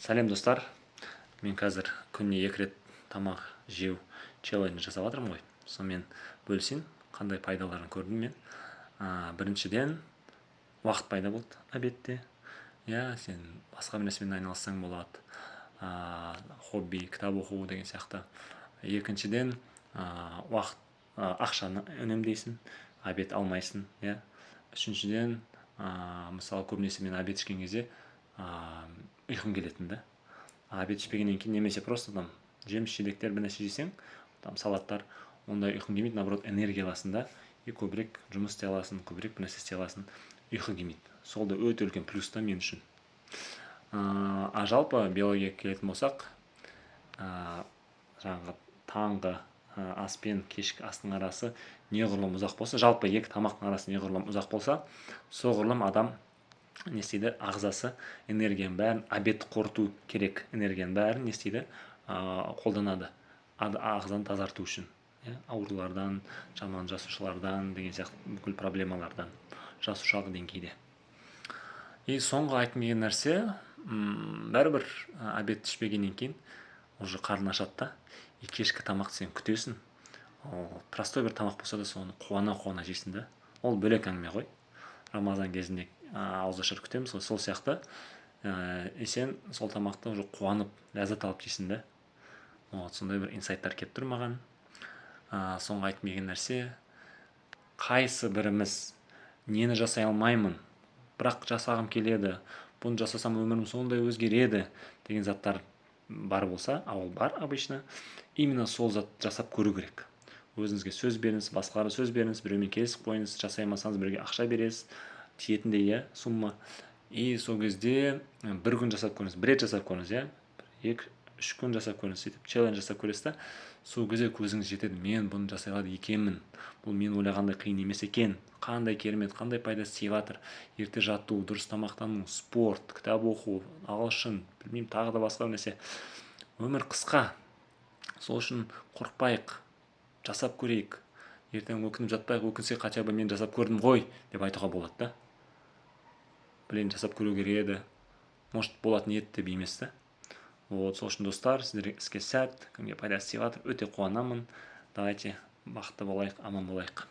Сәлем, достар! Мен қазір күніне екі рет тамақ жеу челлендж жасап жатырмын ғой, сонымен бөлісейін, қандай пайдаларын көрдім мен. Біріншіден, уақыт пайда болды обедте, иә, сен басқа бір нәрсемен айналыссаң болады, хобби, кітап оқу деген сияқты. Екіншіден, уақыт, ақшаны үнемдейсің, обед алмайсың, иә. Үшіншіден, мысалы, көбінесе мен обед ішкен кезде ұйқым келетін да. Обед ішпегеннен кейін немесе просто там жеміс жидектер бір нәрсе жесең, там салаттар, ондай ұйқың келмейді, наоборот, энергия аласың да и көбірек жұмыс істей аласың, көбірек бір нәрсе істей аласың, ұйқы келмейді. Сол да өте үлкен плюс та мен үшін. А жалпы биологияға келетін болсақ, жаңағы таңғы ас пен кешкі астың арасы неғұрлым ұзақ болса, жалпы екі тамақтың арасы неғұрлым ұзақ болса, соғұрлым адам не істейді? Ағзасы энергияның бәрін, обед қорыту керек энергияның бәрін не істейді? Қолданады ағзаны тазарту үшін, иә, аурулардан, жаман жасушалардан деген сияқты бүкіл проблемалардан жасушалық деңгейде. И соңғы айтқым келген нәрсе: бәрібір обед ішпегеннен кейін уже қарын ашады да, и кешкі тамақты сен күтесің. Ол простой бір тамақ болса да, соны қуана қуана жейсің да. Ол бөлек әңгіме ғой, Рамазан кезінде ауызашар күтеміз ғой, сол сияқты. И сен сол тамақты уже қуанып, ләззат алып жейсің да. Вот сондай бір инсайттар келіп тұр маған. Соңғы айтқым келген нәрсе: қайсы біріміз нені жасай алмаймын, бірақ жасағым келеді, бұны жасасам, өмірім сондай өзгереді деген заттар бар болса, а ол бар обычно, именно сол зат жасап көру керек. Өзіңізге сөз беріңіз, басқаларға сөз беріңіз, біреумен келісіп қойыңыз, жасай алмасаңыз, біреуге ақша бересіз тиетіндей, иә, сумма. И сол кезде бір күн жасап көріңіз, бір рет жасап көріңіз, иә, 2-3 күн жасап көріңіз, сөйтіп челлендж жасап көресіз да. Сол кезде көзіңіз жетеді: мен бұны жасай алады екенмін, бұл мен ойлағандай қиын емес екен, қандай керемет, қандай пайдасы тиіп жатыр. Ерте жату, дұрыс тамақтану, спорт, кітап оқу, ағылшын, білмеймін, тағы да басқа нәрсе. Өмір қысқа, сол үшін қорықпайық, жасап көрейік. Ертең өкініп жатпайық. Өкінсек, хотя бы мен жасап көрдім ғой деп айтуға болады да. Блин, жасап көру керек еді, может, болатын еді деп емес та. Вот сол үшін, достар, сіздерге іске сәт! Кімге пайдасы тиіп жатыр, өте қуанамын. Давайте, бақытты болайық, аман болайық!